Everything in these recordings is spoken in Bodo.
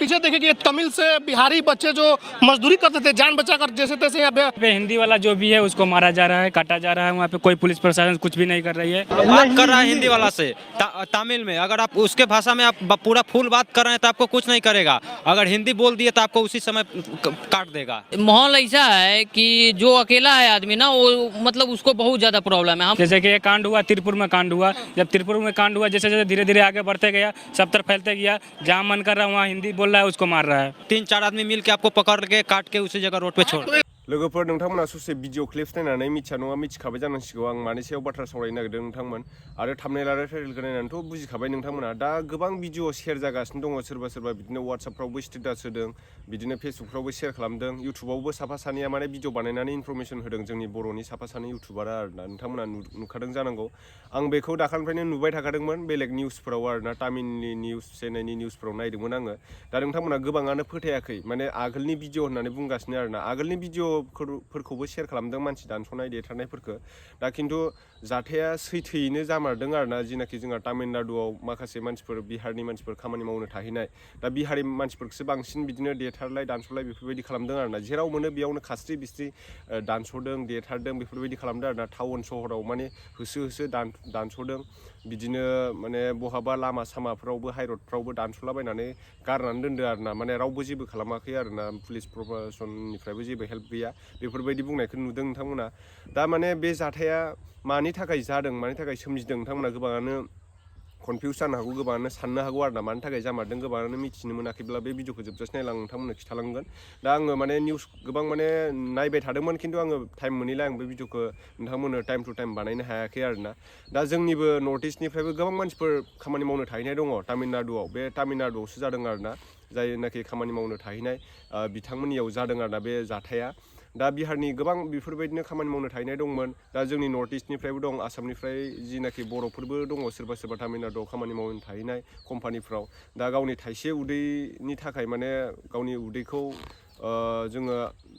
चीजें देखी कि तमिल से बिहारी बच्चे जो मजदूरी करते थे जान बचाकर जैसे तैसे यहाँ पे हिंदी वाला जो भी है उसको मारा जा रहा है, काटा जा रहा है। वहाँ पे कोई पुलिस प्रशासन कुछ भी नहीं कर रही है। बात कर रहा है हिंदी वाला से तमिल में, अगर आप उसके भाषा में आप पूरा फुल बात कर रहे हैं तो आपको कुछ नहीं करेगा। अगर हिंदी बोल दिए तो आपको उसी समय काट देगा। माहौल ऐसा है कि जो अकेला है आदमी ना, वो मतलब उसको बहुत ज्यादा प्रॉब्लम है। जैसे कि ये कांड हुआ, त्रिपुर में कांड हुआ। जब त्रिपुर में कांड हुआ, जैसे जैसे धीरे धीरे आगे बढ़ते गया, सब तरफ फैलते गया। जहाँ मन कर रहा है वहाँ हिंदी बोल रहा है, उसको मार रहा है। 3-4 आदमी मिल के आपको पकड़ के काट के उसी जगह रोड पे छोड़। लोगोफोर नोंथांमोना ससे भिडिअ क्लिप्स नायनानै मिथिया नङा मिथिखाबाय जानांसिगौ आं मानि सायाव बाथ्रा सावरायनो नागिरदों नोंथांमोन आरो थाम्बनेल आरो टाइटेलखौ नायनानैथ' बुजिखाबाय नोंथांमोना। दा गोबां भिडिअ शेयार जागासिनो दङ, सोरबा बिदिनो WhatsAppफ्रावबो स्टेटास होदों, बिदिनो फेसबुकफ्रावबो शेयार खालामदों, इउटुबावबो साफा सानैया माने भिडिअ बानायनानै इनफरमेसन होदों। जोंनि बर'नि साफा सानै इउटुबारा आरोना, नोंथांमोना नुखादों जानांगौ। आं बेखौ दाखालिनिफ्रायनो नुबाय थाखादोंमोन बेलेग निउसफोराव आरोना, तामिलनि निउस चेन्नाइनि निउसफोराव नायदोंमोन आङो। दा नोंथांमोना गोबाङानो फोथायाखै, माने आगोलनि भिडिअ होननानै बुंगासिनो आरोना। आगोलनि भिडिअफोरखौ शेयार खालामदों मानसि दानस'नाय देथारनायफोरखौ। दा खिन्थु जाथाया सैथोयैनो जामारदों आरोना, जिनाखि जोंहा तामिलनाडुआव माखासे मानसिफोर बिहारनि मानसिफोर खामानि मावनो थाहैनाय। दा बिहारि मानसिफोरखौसो बांसिन बिदिनो देथारलाय दानस'लाय बेफोरबायदि खालामदों आरोना। जेराव मोनो बेयावनो खास्रि बिस्रि दानस'दों देथारदों बेफोरबायदि खालामदों आरोना। टाउन सहराव माने होसो होसो दानस'दों, बिदिनो माने बहाबा लामा सामाफ्रावबो हाइरडफ्रावबो दानस'लाबायनानै गारनानै दोनदों आरोना। माने रावबो जेबो खालामाखै आरोना, पुलिस प्रशासननिफ्रायबो जेबो हेल्प गैया बेफोरबायदि बुंनायखौ नुदों नोंथांमोना। दा माने बे जाथाया मानि थाखाय जादों, मानि थाखाय सोमजिदों, नोंथांमोना गोबाङानो कनफिउस जानो हागौ, गोबाङानो साननो हागौ आरोना मानि थाखाय जामारदों। गोबाङानो मिथिनो मोनाखैब्ला बे भिडिअखौ जोबजासे नायलां, नोंथांमोननो खिथालांगोन। दा आङो माने निउस गोबां माने नायबाय थादोंमोन, खिन्थु आङो टाइम मोनैलाय आं बे भिडिअखौ नोंथांमोननो टाइम टु टाइम बानायनो हायाखै आरोना। दा जोंनिबो नर्थ इस्टनिफ्रायबो गोबां मानसिफोर खामानि मावनो थाहैनाय दङ तामिलनाडुआव। बे तामिलनाडुआवसो जादों आरोना, जायनाखि खामानि मावनो थाहैनाय बिथांमोननियाव जादों आरोना बे जाथाया। दा बिहारनि गोबां बेफोरबायदिनो खामानि मावनो थाहैनाय दंमोन। दा जोंनि नर्थ इस्टनिफ्रायबो दं, आसामनिफ्राय जिनाखि बर'फोरबो दङ, सोरबा तामिलनाडुआव खामानि मावनो थाहैनाय कम्पानिफ्राव। दा गावनि थाइसे उदैनि थाखाय माने गावनि उदैखौ जोङो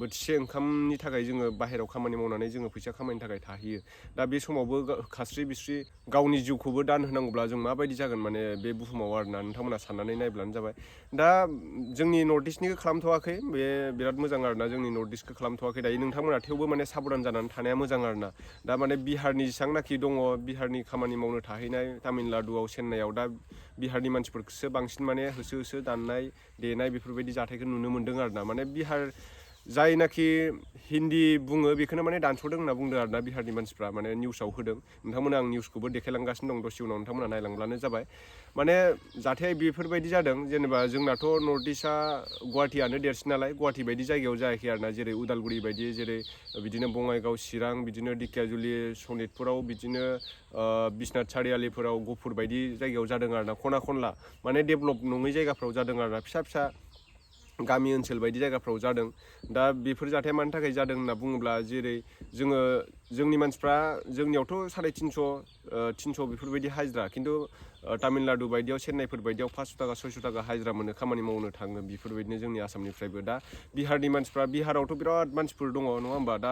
बोथिसे ओंखामनि थाखाय जोङो बाहेरायाव खामानि मावनानै जोङो फैसा खामायनो थाखाय थाहैयो। दा बे समावबो खास्रि बिस्रि गावनि जिउखौबो दान होनांगौब्ला जों माबायदि जागोन माने बे बुहुमाव आरोना, नोंथांमोना साननानै नायब्लानो जाबाय। दा जोंनि नर्थ इस्टनिखौ खालामथ'वाखै, बे बिराद मोजां आरोना, जोंनि नर्थ इस्टखौ खालामथ'वाखै दायो। नोंथांमोना थेवबो माने साबधान जानानै थानाया मोजां आरोना। दा माने बिहारनि जेसेबांनाखि दङ, बिहारनि खामानि मावनो थाहैनाय तामिलनाडुआव चेन्नाइआव, दा बिहारनि मानसिफोरखौसो बांसिन माने होसो होसो दाननाय देनाय बेफोरबायदि जाथायखौ नुनो मोन्दों आरोना। माने बिहार जायनाखि हिन्दी बुङो बेखौनो माने दानस'दों होनना बुंदों आरोना बिहारनि मानसिफ्रा, माने निउसाव होदों। नोंथांमोना आं निउसखौबो देखायलांगासिनो दं, दसे उनाव नोंथांमोना नायलांब्लानो जाबाय। माने जाथाया बेफोरबायदि जादों, जेनेबा जोंनाथ' नर्थ इस्टआ गुवाहाटियानो देरसिन नालाय, गुवाहाटि बायदि जायगायाव जायाखै आरोना, जेरै उदालगुरि बायदि, जेरै बिदिनो बङाइगाव, चिरां, बिदिनो दिखियाजुलि, सनितपुराव, बिदिनो बिश्वनाथ सारियालिफोराव, गफुर बायदि जायगायाव जादों आरोना। खना खनला माने डेभलप नङै जायगाफ्राव जादों आरोना, फिसा फिसा गामि ओनसोल बायदि जायगाफ्राव जादों। दा बेफोर जाथाया मानि थाखाय जादों होनना बुङोब्ला, जेरै जोंनि मानसिफ्रा, जोंनियावथ' 350 बेफोरबायदि हाजिरा, खिन्थु तामिलनाडु बायदियाव, चेन्नाइफोर बायदियाव 500 थाखा 600 थाखा हाजिरा मोनो, खामानि मावनो थाङो। बेफोरबायदिनो जोंनि आसामनिफ्रायबो दा बिहारनि मानसिफ्रा, बिहारावथ' बिराद मानसिफोर दङ नङा होमबा, दा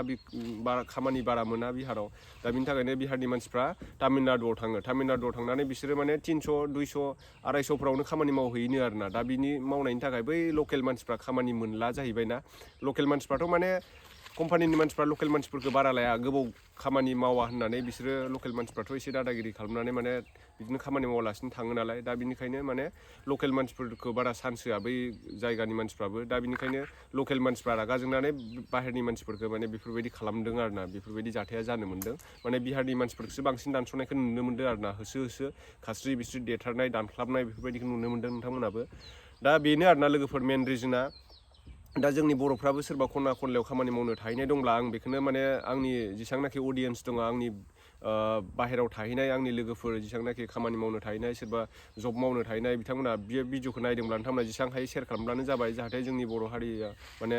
खामानि बारा मोना बिहाराव। दा बिनि थाखायनो बिहारनि मानसिफ्रा तामिलनाडुआव थाङो। तामिलनाडुआव थांनानै बिसोरो माने 300, 200, 250फ्रावनो खामानि मावहैनो आरोना। दा बिनि मावनायनि थाखाय बै लकेल मानसिफ्रा खामानि मोनला जाहैबायना। लकेल मानसिफ्राथ' माने कम्पानिनि मानसिफ्रा लकेल मानसिफोरखौ बारा लाया, गोबाव खामानि मावा होननानै बिसोरो लकेल मानसिफ्राथ' एसे दादागिरि खालामनानै माने बिदिनो खामानि मावालासिनो थाङो नालाय। दा बिनिखायनो माने लकेल मानसिफोरखौ बारा चान्स होआ बै जायगानि मानसिफ्राबो। दा बिनिखायनो लकेल मानसिफ्रा रागा जोंनानै बाहेरनि मानसिफोरखौ माने बेफोरबायदि खालामदों आरोना। बेफोरबायदि जाथाया जानो मोन्दों, माने बिहारनि मानसिफोरखौसो बांसिन दानस'नायखौ नुनो मोन्दों आरोना। होसो होसो खास्रि बिस्रि देथारनाय दानख्लाबनाय बेफोरबायदिखौ नुनो मोन्दों नोंथांमोनाबो। दा बेनो आरोना लोगोफोर मेन रिजोना। दा जोंनि बर'फ्राबो सोरबा खना खनलायाव खामानि मावनो थाहैनाय दंब्ला, आं बेखौनो माने आंनि जेसेबांनाखि अडियेन्स दङ, आंनि बाहेरायाव थाहैनाय आंनि लोगोफोर जेसेबांनाखि खामानि मावनो थाहैनाय, सोरबा जब मावनो थाहैनाय, बिथांमोना बे भिडिअखौ नायदोंब्ला नोंथांमोना जेसेबां हायो शेयार खालामब्लानो जाबाय, जाहाथे जोंनि बर' हारिया माने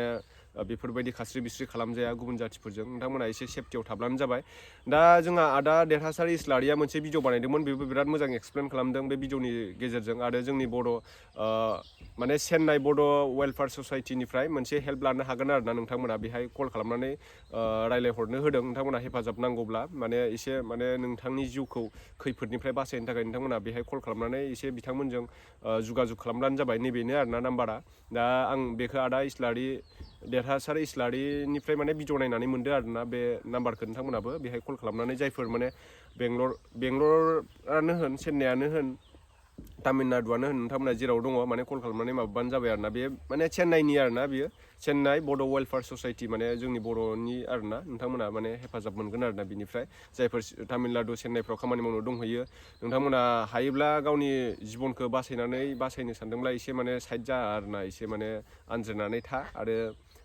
बेफोरबायदि खास्रि बिस्रि खालामजाया गुबुन जाथिफोरजों नोंथांमोना एसे सेफटियाव थाब्लानो जाबाय दा जोंहा आदा देरहासार इस्लारिया मोनसे भिडिअ बानायदोंमोन बेबो बिराद मोजां एक्सप्लेन खालामदों बे भिडिअनि गेजेरजों आरो जोंनि बर' माने चेन्नाइ बड' वेलफेयार ससाइटिनिफ्राय मोनसे हेल्प लानो हागोन आरोना नोंथांमोना बेहाय कल खालामनानै रायलायहरनो होदों नोंथांमोना हेफाजाब नांगौब्ला माने एसे माने नोंथांनि जिउखौ खैफोदनिफ्राय बासायनो थाखाय नोंथांमोना बेहाय कल खालामनानै एसे बिथांमोनजों जुगाजुग खालामब्लानो जाबाय नैबेनो आरोना नाम्बारा दा आं बेखौ आदा इस्लारि देरहासार इस्लारिनिफ्राय माने भिडिअ नायनानै मोनदों आरोना बे नाम्बारखौ नोंथांमोनाबो बेहाय कल खालामनानै जायफोर माने बेंगलरानो होन चेन्नाइआनो होन तामिलनाडुआनो होन नोंथांमोना जेराव दङ माने कल खालामनानै माबाबानो जाबाय आरोना बे माने चेन्नाइनि आरोना बियो चेन्नाइ बड' वेलफेयार ससाइटि माने जोंनि बर'नि आरोना नोंथांमोना माने हेफाजाब मोनगोन आरोना बिनिफ्राय जायफोर तामिलनाडु चेन्नाइफ्राव खामानि मावनो दंहैयो नोंथांमोना हायोब्ला गावनि जिबनखौ बासायनो सानदोंब्ला एसे माने साइड जा आरोना एसे माने आनज्रायनानै था आरो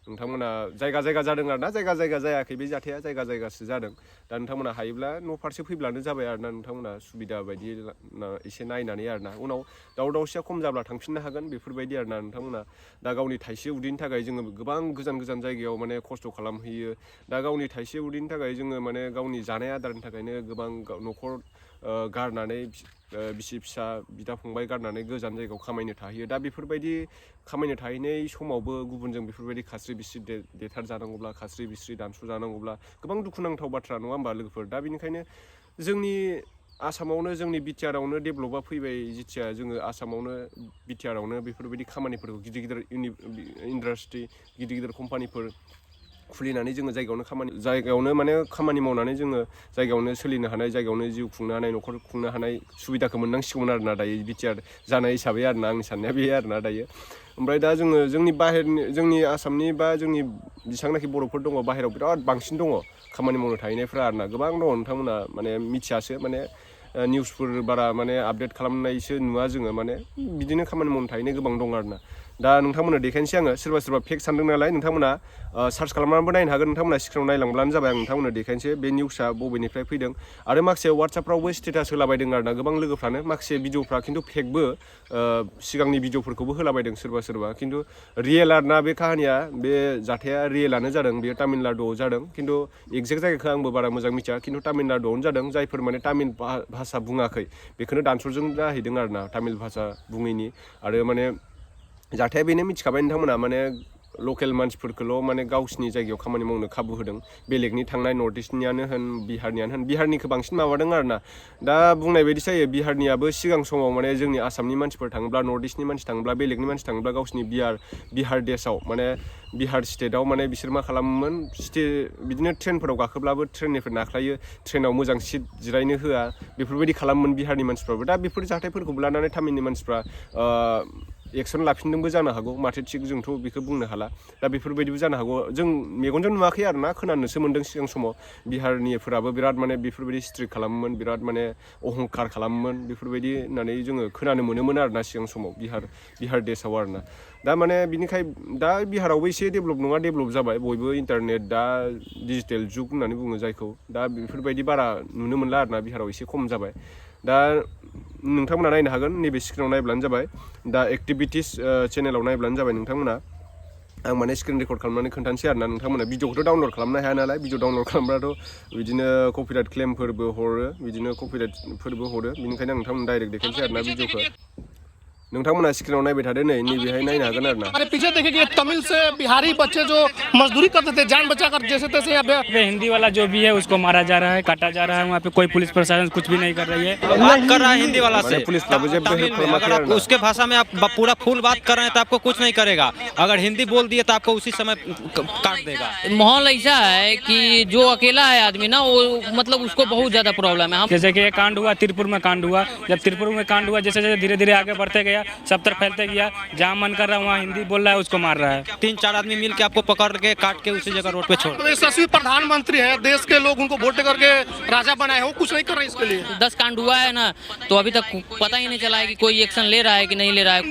नोंथांमोना जायगा जादों आरोना जायगा जायाखै बे जाथाया जायगासो जादों दा नोंथांमोना हायोब्ला न' फारसे फैब्लानो जाबाय आरोना नोंथांमोना सुबिदा बायदि एसे नायनानै आरोना उनाव दावराव-दावसिया खम जाब्ला थांफिननो हागोन बेफोरबायदि आरोना नोंथांमोना दा गावनि थाइसे उदैनि थाखाय जोङो गोबां गोजान जायगायाव माने खस्थ' खालामहैयो दा गावनि थाइसे उदैनि थाखाय जोङो माने गावनि जानाय आदारनि थाखायनो गोबां न'खर गारनानै बिसि फिसा बिदा फंबाय गारनानै गोजान जायगायाव खामायनो थाहैयो दा बेफोरबायदि खामायनो थाहैनाय समावबो गुबुनजों बेफोरबायदि खास्रि बिस्रि देथार जानांगौब्ला खास्रि बिस्रि दानस' जानांगौब्ला गोबां दुखुनांथाव बाथ्रा नङा होमबा लोगोफोर दा बेनिखायनो जोंनि आसामावनो जोंनि बिटिआरआवनो डेभेलपआ फैबाय जिथिया जोङो आसामावनो बिटिआरआवनो बेफोरबायदि खामानिफोरखौ गिदिर इन्डास्ट्रि गिदिर कम्पानिफोर खुलिनानै जोङो जायगायावनो माने खामानि मावनानै जोङो जायगायावनो सोलिनो हानाय जायगायावनो जिउ खुंनो हानाय न'खर खुंनो हानाय सुबिदाखौ मोननांसिगौमोन आरोना दायो बिटिआर जानाय हिसाबै आरोना आंनि साननाया बे आरोना दायो ओमफ्राय दा जोङो जोंनि आसामनि बा जोंनि जेसेबांनाखि बर'फोर दङ बाहेरायाव बिराद बांसिन दङ खामानि मावनो थाहैनायफ्रा आरोना गोबां दङ नोंथांमोना माने मिथियासो माने निउसफोर बारा माने आपडेट खालामनायसो नुवा जोङो माने बिदिनो खामानि मावनो थाहैनाय गोबां दं आरोना दा नोंथांमोननो देखायनोसै आङो सोरबा फेक सानदों नालाय नोंथांमोना सार्च खालामनानैबो नायनो हागोन नोंथांमोना स्क्रिनाव नायलांब्लानो जाबाय आं नोंथांमोननो देखायनोसै बे निउसआ बबेनिफ्राय फैदों आरो माखासे वाट्सएपफ्रावबो स्टेटास होलाबायदं आरोना गोबां लोगोफ्रानो माखासे भिडिअफ्रा खिन्थु फेकबो सिगांनि भिडिअफोरखौबो होलाबायदों सोरबा खिन्थु रियेल आरोना बे काहानिया बे जाथाया रियेलानो जादों बेयो तामिलनाडुआव जादों खिन्थु एक्जेक्ट जायगाखौ आंबो बारा मोजां मिथिया खिन्थु तामिलनाडुआवनो जादों जायफोर माने तामिल भाषा बुङाखै बेखौनो दानस'जों जाहैदों आरोना तामिल भाषा बुङैनि आरो माने जाथाया बेनो मिथिखाबाय नोंथांमोना माने लकेल मानसिफोरखौल' माने गावसिनि जायगायाव खामानि मावनो खाबु होदों बेलेगनि थांनाय नर्थ इस्टनियानो होन बिहारनियानो होन बिहारनिखौ बांसिन माबादों आरोना दा बुंनाय बायदि जायो बिहारनियाबो सिगां समाव माने जोंनि आसामनि मानसिफोर थाङोब्ला नर्थ इस्टनि मानसि थाङोब्ला बेलेगनि मानसि थाङोब्ला गावसिनि बिहार देशआव माने बिहार स्टेटआव माने बिसोर मा खालामोमोन बिदिनो ट्रेनफोराव गाखोब्लाबो ट्रेननिफ्राय नाख्लायो ट्रेनाव मोजां सिट जिरायनो होआ बेफोरबायदि खालामोमोन बिहारनि मानसिफ्राबो दा बेफोर जाथायफोरखौबो लानानै तामिलनि मानसिफ्रा एक्सन लाफिनदोंबो जानो हागौ माथो थिग जोंथ' बेखौ बुंनो हाला दा बेफोरबायदिबो जानो हागौ जों मेगनजों नुवाखै आरोना खोनानोसो मोन्दों सिगां समाव बिहारनिफोराबो बिराद माने बेफोरबायदि स्ट्रिक्ट खालामोमोन बिराद माने अहंखार खालामोमोन बेफोरबायदि होननानै जोङो खोनानो मोनोमोन आरोना सिगां समाव बिहार देशआव आरोना दा माने बिनिखाय दा बिहारावबो एसे डेभेलप जाबाय बयबो इन्टारनेट दा डिजिटेल जुग होननानै बुङो जायखौ दा बेफोरबायदि बारा नुनो मोनला आरोना बिहाराव एसे खम जाबाय दा नोंथांमोना नायनो हागोन नैबे स्क्रिनाव नायब्लानो जाबाय दा एक्टिभिटिस चेनेलाव नायब्लानो जाबाय नोंथांमोना आं माने स्क्रिन रेकर्ड खालामनानै खोन्थानोसै आरोना नोंथांमोना भिडिअखौथ' डाउनलड खालामनो हाया नालाय भिडिअ डाउनलड खालामब्लाथ' बिदिनो कपिराइट क्लेमफोरबो हरो बिदिनो कपिराइटफोरबो हरो बेनिखायनो आं नोंथांमोन डाइरेक्ट देखायनोसै आरोना भिडिअखौ नोंथांमोना स्क्रिनाव नायबाय थादो नैबेहाय नायनो हागोन आरोना हमारे पीछे देखिए कि तमिल से बिहारी बच्चे जो मजदूरी करते थे जान बचाकर जैसे तैसे यहाँ पे हिंदी वाला जो भी है उसको मारा जा रहा है काटा जा रहा है वहाँ पे कोई पुलिस प्रशासन कुछ भी नहीं कर रही है बात कर रहा है हिंदी वाला से तमिल में अगर आप उसके भाषा में आप पूरा फुल बात कर रहे हैं तो आपको कुछ नहीं करेगा अगर हिंदी बोल दिए तो आपको उसी समय काट देगा माहौल ऐसा है कि जो अकेला है आदमी ना वो मतलब उसको बहुत ज्यादा प्रॉब्लम है। जैसे कि ये कांड हुआ तिरपुर में कांड हुआ जब तिरपुर में कांड हुआ जैसे धीरे धीरे आगे बढ़ते गया सब तरफ फैलते गया जहाँ मन कर रहा है वहाँ हिंदी बोल रहा है उसको मार रहा है 3-4 आदमी मिल के आपको पकड़ के काट के उसी जगह रोड पे छोड़ यशस्वी प्रधानमंत्री है देश के लोग उनको वोट करके राजा बनाए हो कुछ नहीं कर रहे इसके लिए 10 कांड हुआ है ना तो अभी तक पता ही नहीं चला है कि कोई एक्शन ले रहा है कि नहीं ले रहा है।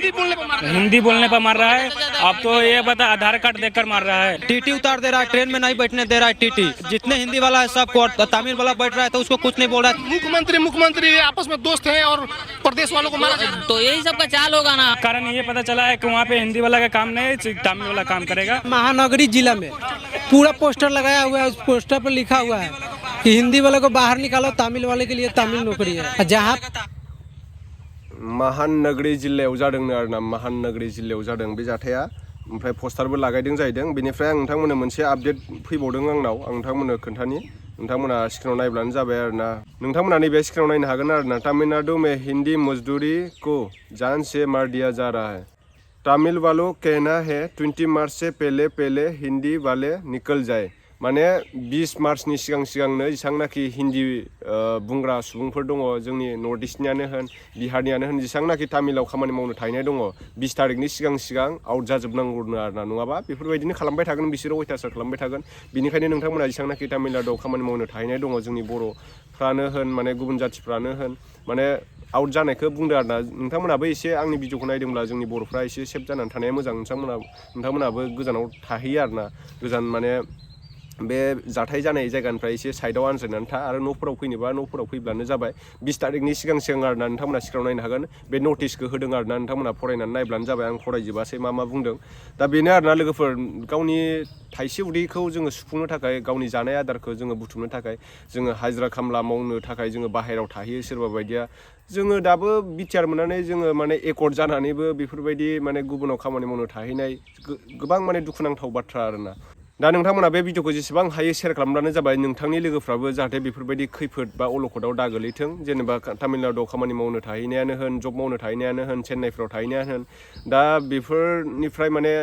हिंदी बोलने पर मार रहा है अब तो ये बता आधार कार्ड देखकर मार रहा है। टीटी उतार दे रहा है, ट्रेन में नहीं बैठने दे रहा है टीटी। जितने हिंदी वाला है सबको, और तमिल वाला बैठ रहा है तो उसको कुछ नहीं बोल रहा है। मुख्यमंत्री आपस में दोस्त हैं और प्रदेश वालों को मारा जा रहा है। तो यही सब का चाल होगा ना। कारण ये पता चला है कि वहाँ पे हिंदी वाला का काम नहीं, तमिल वाला काम करेगा। महानगरी जिला में पूरा पोस्टर लगाया हुआ है, उस पोस्टर पर लिखा हुआ है कि हिंदी वाले को बाहर निकालो, तमिल वाले के लिए तमिल नौकरी है। जहाँ महानगरी जिल्लायाव जादोंनो आरोना, महानगरी जिल्लायाव जादों बे जाथाया। ओमफ्राय पस्टारबो लागायदों जाहैदों। बेनिफ्राय आं नोंथांमोननो मोनसे आपडेट फैबावदों आंनाव, आं नोंथांमोननो खोन्थानि। नोंथांमोना स्क्रिनाव नायब्लानो जाबाय आरोना। नोंथांमोना नैबे स्क्रिनाव नायनो हागोन आरोना। तमिलनाडु में हिंदी मजदूरी को जान से मार दिया जा रहा है। तमिल वालों कहना है 20 मार्च से पहले हिंदी वाले निकल जाए। माने 20 मार्चनि सिगांनो जेसांनाखि हिंदी बुंग्रा सुबुंफोर दङ जोंनि नर्थ इस्टनियानो होन बिहारनियानो होन जेसांनाखि तामिलाव खामानि मावनो थाहैनाय दङ 20 तारिखनि सिगां आउट जाजोबनांगौनो आरोना। नङाबा बेफोरबायदिनो खालामबाय थागोन, बिसोरो अयथासार खालामबाय थागोन। बिनिखायनो नोंथांमोना जेसांनाखि तामिलनाडुआव खामानि मावनो थाहैनाय दङ जोंनि बर'फ्रानो होन माने गुबुन जाथिफ्रानो होन माने आउट जानायखौ बुंदों आरोना। नोंथांमोनाबो एसे आंनि भिडिअखौ नायदोंब्ला जोंनि बर'फ्रा एसे सेफ जानानै थानाया मोजां। नोंथांमोनाबो गोजानाव थाहैयो आरोना। गोजान माने बे जाथाय जानाय जायगानिफ्राय एसे साइडआव आनज्रायनानै था आरो न'फोराव फैनोबा न'फोराव फैब्लानो जाबाय। 20 तारिखनि सिगां आरोना। नोंथांमोना स्क्रिनाव नायनो हागोन, बे नटिसखौ होदों आरोना। नोंथांमोना फरायनानै नायब्लानो जाबाय, आं फरायजोबासै मा बुंदों। दा बेनो आरोना लोगोफोर, गावनि थाइसे उदैखौ जोङो सुफुंनो थाखाय, गावनि जानाय आदारखौ जोङो बुथुमनो थाखाय जोङो हाजिरा खामला मावनो थाखाय जोङो बाहेरायाव थाहैयो सोरबा बायदिया। जोङो दाबो बिटिआर मोननानै जोङो माने एकर्ड जानानैबो बेफोरबायदि माने गुबुनाव खामानि मावनो थाहैनाय गोबां माने दुखुनांथाव बाथ्रा आरोना। दा नोंथांमोना बे भिडिअखौ जेसेबां हायो शेयार खालामब्लानो जाबाय। नोंथांनि लोगोफ्राबो जाहाथे बेफोरबायदि खैफोद बा अलखदाव दा गोलैथों। जेनेबा तामिलनाडुआव खामानि मावनो थाहैनायानो होन, जब मावनो थाहैनायानो होन, चेन्नाइफ्राव थाहैनायानो होन, दा बेफोरनिफ्राय माने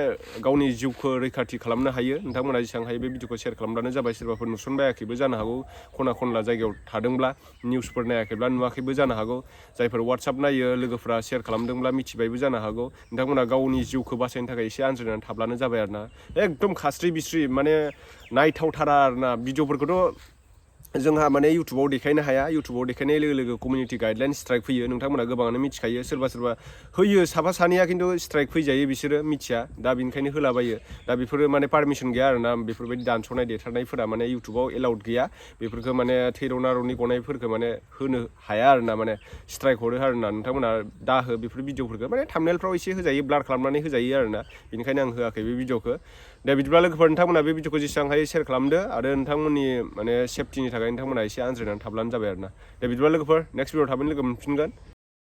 गावनि जिउखौ रैखाथि खालामनो हायो। नोंथांमोना जेसेबां हायो बे भिडिअखौ शेयार खालामब्लानो जाबाय। सोरबाफोर नुसनबायाखैबो जानो हागौ, खना खनला जायगायाव थादोंब्ला, निउसफोर नायाखैब्ला नुवाखैबो जानो हागौ। जायफोर वाट्सएप नायो लोगोफ्रा शेयार खालामदोंब्ला मिथिबायबो जानो हागौ। नोंथांमोना गावनि जिउखौ बासायनो थाखाय एसे आनज्रायनानै थाब्लानो जाबाय आरोना। एकदम खास्रि बिस्रि माने नायथावथारा आरोना। भिडिअफोरखौथ' जोंहा माने इउटुबाव देखायनो हाया। इउटुबाव देखायनाय लोगो लोगो कमिउनिटि गाइडलाइन स्ट्राइक फैयो। नोंथांमोना गोबाङानो मिथिखायो। सोरबा होयो, साफा सानैया खिन्थु स्ट्राइक फैजायो, बिसोरो मिथिया। दा बेनिखायनो होलाबायो। दा बेफोरो माने पारमिसन गैया आरोना। बेफोरबायदि दानस'नाय देथारनायफोरा माने इउटुबाव एलाउड गैया। बेफोरखौ माने थैरौ नारौनि गनायफोरखौ माने होनो हाया आरोना। माने स्ट्राइक हरो आरोना। नोंथांमोना दा हो बेफोर भिडिअफोरखौ माने थाम्बनेलफ्राव एसे होजायो, ब्लार खालामनानै होजायो आरोना। बेनिखायनो आं होआखै बे भिडिअखौ। दा बिदिब्ला लोगोफोर, नोंथांमोना बे भिडिअखौ जेसेबां हायो शेयार खालामदो आरो नोंथांमोननि माने सेफटिनि थाखाय नोंथांमोना एसे आनज्रायनानै थाब्लानो जाबाय आरोना। दा बिदिब्ला लोगोफोर, नेक्स्ट भिडिअ थाबैनो लोगो मोनफिनगोन।